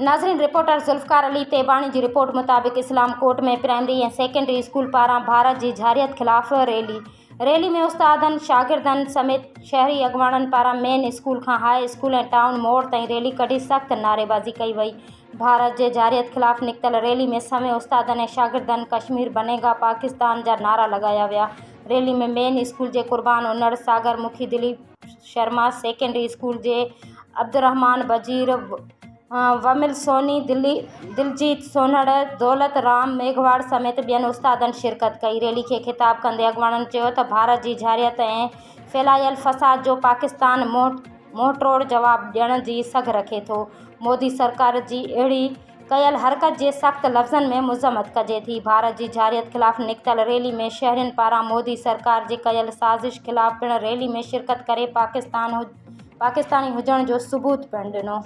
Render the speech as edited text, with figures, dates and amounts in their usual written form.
ناظرين رپورٽر ذوالفقار علي طيباڻي جي رپورٽ مطابق اسلام ڪوٽ ۾ پرائمري ۽ سيڪنڊري اسڪول پاران ڀارت جي جارحيت خلاف ريلي ريلي ۾ استادن شاگردن سميت شهري اڳواڻن پاران مين اسڪول کان هاء اسڪول ۽ ٽائون موڙ تائين ريلي ڪڍي سخت نعريبازي ڪئي وئي ڀارت جي جارحيت خلاف نڪتل ريلي ۾ سوين استادن ۽ شاگردن ڪشمير بني گا پاڪستان جا نعرا لڳايا ويا ريلي ۾ مين اسڪول جي قربان انڙ ساگر مکي دليپ شرما سيڪنڊري اسڪول جي عبدالرحمان بجير، ومل سوني، دلجيت سونهڙ، دولت رام ميگهواڙ سميت ٻين استادن شرڪت ڪئي. ريلي کي خطاب ڪندي اڳواڻن چيو ته ڀارت جي جارحيت ۽ ڦهلايل فساد جو پاڪستان منهن ٽوڙ جواب ڏيڻ جي سگهه رکي ٿو، مودي سرڪار جي اهڙي ڪيل حرڪت جي سخت لفظن ۾ مذمت ڪجي ٿي، ڀارت جي جارحيت خلاف نڪتل ريلي ۾ شهرين پاران مودي سرڪار جي ڪيل سازش خلاف پڻ ريلي ۾ شرڪت ڪري پاڪستاني هجڻ جو ثبوت پڻ ڏنو.